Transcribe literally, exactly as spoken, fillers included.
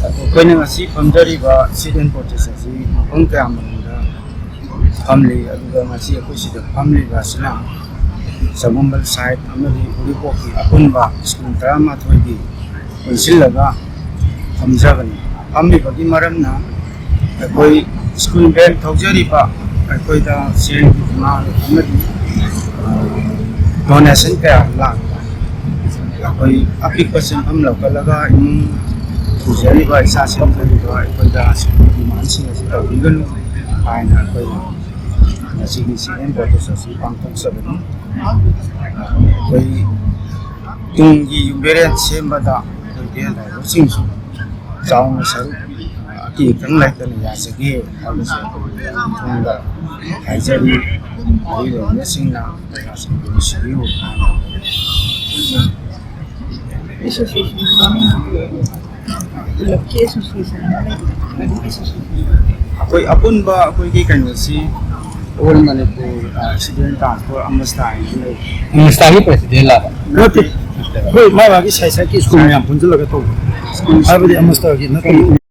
ꯑꯩꯈꯣꯏꯅ ꯉꯁꯤ ꯐꯝꯖꯔꯤꯕ seat and porches ꯑꯁꯤ ꯃꯐꯝ ꯀꯌꯥ ꯃꯔꯨꯝꯗ ꯐꯝꯂꯤ, ꯑꯗꯨꯒ ꯉꯁꯤ ꯑꯩꯈꯣꯏ ꯁꯤꯗ ꯐꯝꯂꯤꯕ ꯑꯁꯤꯅ ꯁꯒꯣꯜꯕꯜ side ꯑꯃꯗꯤ ꯎꯔꯤꯄꯣꯛꯀꯤ ꯑꯄꯨꯟꯕ ꯁ꯭ꯀꯨꯜ ꯇꯔꯥꯃꯥꯊꯣꯏꯒꯤ ꯄꯨꯟꯁꯤꯜꯂꯒ ꯐꯝꯖꯕꯅꯤ꯫ ꯐꯝꯂꯤꯕꯒꯤ ꯃꯔꯝꯅ ꯑꯩꯈꯣꯏ ꯁ꯭ꯀꯨꯜ ꯕꯦꯟ ꯊꯧꯖꯔꯤꯕ ꯑꯩꯈꯣꯏꯗ ꯁꯦꯜꯒꯤ ꯗꯤꯃꯥꯟ ꯑꯃꯗꯤ ꯗꯣꯅꯦꯁꯟ ꯀꯌꯥ ꯂꯥꯛꯄ, ꯑꯩꯈꯣꯏ ꯑꯄꯤꯛꯄ ꯁꯦꯟꯐꯝ ꯂꯧꯈꯠꯂꯒ ꯏꯃꯨꯡ ꯄꯨꯖꯔꯤꯕ ꯏꯆꯥꯁꯤꯡ ꯑꯗꯨꯗ ꯑꯩꯈꯣꯏꯗ ꯁꯤꯒꯨꯝꯕ ꯗꯤꯃꯥꯟꯁꯤꯡ ꯑꯁꯤ ꯇꯧꯕꯤꯒꯅꯨ ꯍꯥꯏꯅ ꯑꯩꯈꯣꯏ ꯉꯁꯤꯒꯤ ꯁꯤꯒꯨꯝꯕ ꯄ꯭ꯔꯣꯇꯦꯁ ꯑꯁꯤ ꯄꯥꯡꯊꯣꯛꯆꯕꯅꯤ꯫ ꯑꯩꯈꯣꯏ ꯇꯨꯡꯒꯤ ꯌꯨꯝꯕꯤꯔꯦꯟ ꯁꯦꯝꯕꯗ ꯑꯩꯈꯣꯏ ꯚꯦꯟ ꯗ꯭ꯔꯥꯏꯚꯔꯁꯤꯡꯁꯨ ꯆꯥꯎꯅ ꯁꯔꯨꯛ ꯑꯀꯤ ꯑꯈꯪ ꯂꯩꯇꯅ ꯌꯥꯖꯒꯦ ꯍꯥꯏꯕꯁꯦ ꯑꯩꯈꯣꯏ ꯃꯊꯪꯗ ꯍꯥꯏꯖꯔꯤ꯫ ꯃꯔꯤ ꯂꯩꯅꯕꯁꯤꯡꯅ ꯄ꯭ꯔꯖꯥꯁꯤꯡꯕꯨ ꯅꯨꯡꯁꯤꯕꯤꯌꯨ꯫ ꯑꯩꯈꯣꯏ ꯑꯄꯨꯟꯕ ꯑꯩꯈꯣꯏꯒꯤ ꯀꯩꯅꯣꯁꯤ ꯑꯣꯜ ꯃꯅꯤꯄꯨꯔ ꯁꯤꯗꯦꯟ ꯇ꯭ꯔꯥꯟꯁꯄꯣꯔꯠ ꯑꯃꯁꯇꯥ ꯍꯥꯏꯅ ꯂꯩ꯫ ꯑꯃꯁꯇꯥꯒꯤ ꯄ꯭ꯔꯁꯤꯗꯦꯟ ꯂꯥꯛꯄ? ꯅꯠꯇꯦ, ꯑꯩꯈꯣꯏ ꯃꯥꯏ ꯃꯥꯒꯤ ꯁꯥꯏ ꯁꯥꯏꯒꯤ ꯁ꯭ꯀꯨꯜ ꯃꯌꯥꯝ ꯄꯨꯟꯁꯤꯜꯂꯒ ꯇꯧꯕ꯫ ꯍꯥꯏꯕꯗꯤ ꯑꯃꯁꯇꯥꯒꯤ ꯅꯠꯇꯕ꯫